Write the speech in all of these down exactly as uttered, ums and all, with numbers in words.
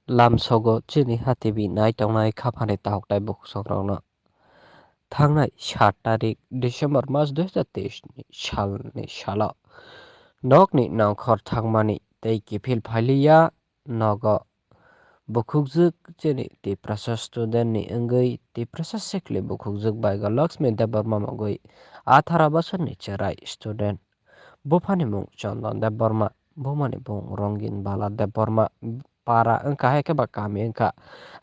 Lamsogo chini ha T V nai tongnai khaphani takhuknai bukhuksokrokno. Thangnai sat tarik December mas dui hazar teis ni salni salo nokni nongkhor thangmani tei kiphil phailiya nogo bukhukjwk chini Tiprasa student ni wngwi Tiprasa sikli bukhukjwk Baigo Lakshmi Debbarma mungwi atharo bosorni chwrai student. Buphani mung Chondon Debbarma, bumani mung Rongin Bala Debbarma, para wngkha, hai khe ba kami wngkha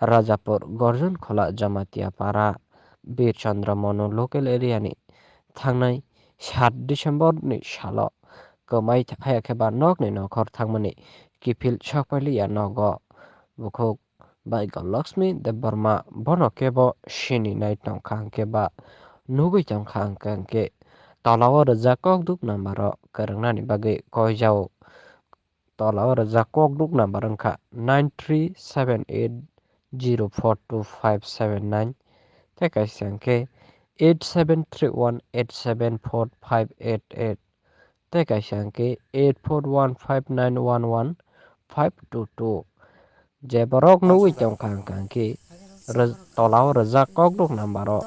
Rajapur, Gorjon Khola, Jamatia Para, Bir Chandra Monu local area ni. Thangnai sat December ni salo kwmai tha-, hai khe ba nokni nongkhor thangmani kiphil sokpailiya nogo bukhuk Baigo Lakshmi Debbarma, bono kebo sininai tongkha hwnkhe ba nugwi tongkha hwnkhe, hwnkhe tola o rijak kokduk number o kwrwngnani bagwi koijao. Tola o rijak kokduk number wngkha nine three seven eight zero four two five seven nine, tei kaisa hwnkhe eight seven three one eight seven four five eight eight. Tei kaisa hwnkhe eight four one five nine one one five two two. Je borok nugwi tongkha hwnkha hwnkhe rw-, tola o rijak kokduk number o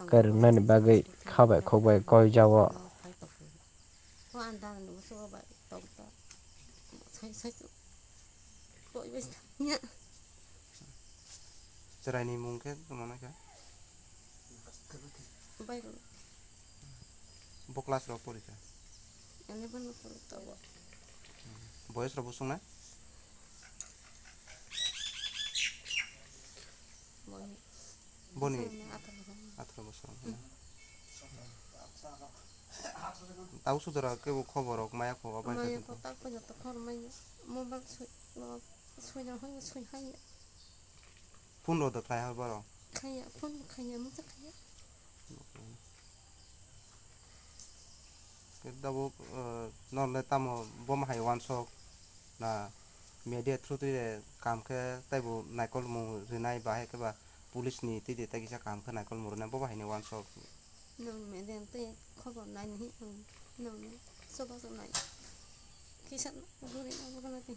kwrwngnani bagwi khabai khukbai koijao. Chwraini mung khe tongma kha? Bai rw. Bo class rok pori kha? Eleven rok pori tongo. Boyes rok bosong na? Boni. Boni? Bosong na atharo bosong. Atharo bosong. Hmm. Tau sujara kebo khobor rok maya kho, abai maya kho, tak phaino to khor maya. Mobile sui, sui na hoi, sui hai. Phone rw da khlai ha borok? Khaiya, phone bo khaiya, mungsa khaiya. Khe tabuk, eh, norle tamo bomo hai wansok na media through twi de kam khe taibo naikolmung rinai ba hai khe ba police ni twi de tai kisa kam khe naikolmung rinai bobo hai ni wansok. Nwng media twi khobor nai ni hi ang nwng soba sok nai. Kisa guri na bobo na twi.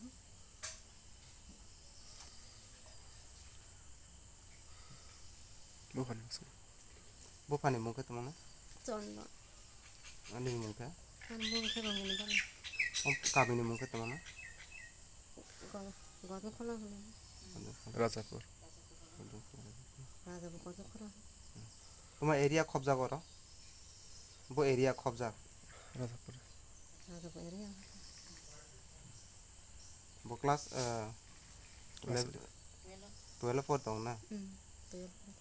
Buphani mung khe tongmani? Chondon. Ani mung khe? Ani mung khe Rongini Bala. O kamini mung khe tongmani? Go-, Godokhola hwnwi. Rajapur. Rajapur Godokhola. Toma area khobjak oro? Bo area khobjak? Rajapur. Rajapur area. Bo class, eh, Class eleven, twelve four tong na? Hmm, twelve four.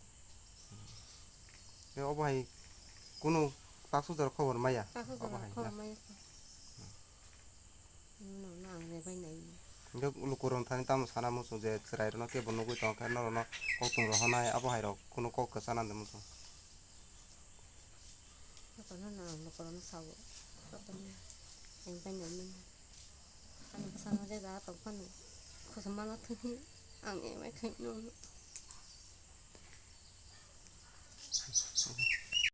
Tei obo hai kunu taksujar khobor maya? Taksujar obo hai khobor na? Maya. Nwng no ang rebai nai. Hingke lukurok thani tamo sana muchung je chwrai rokno kebo nugwi tong khe norokno kokthum rohornai abo hai rok kunu kok kwchana de muchung. Jotono no ang lukurokno sao. Jotono ang bai nai manya. Ani bwsano je jaga tong phano khosomano thwngwi ang emai khai nw.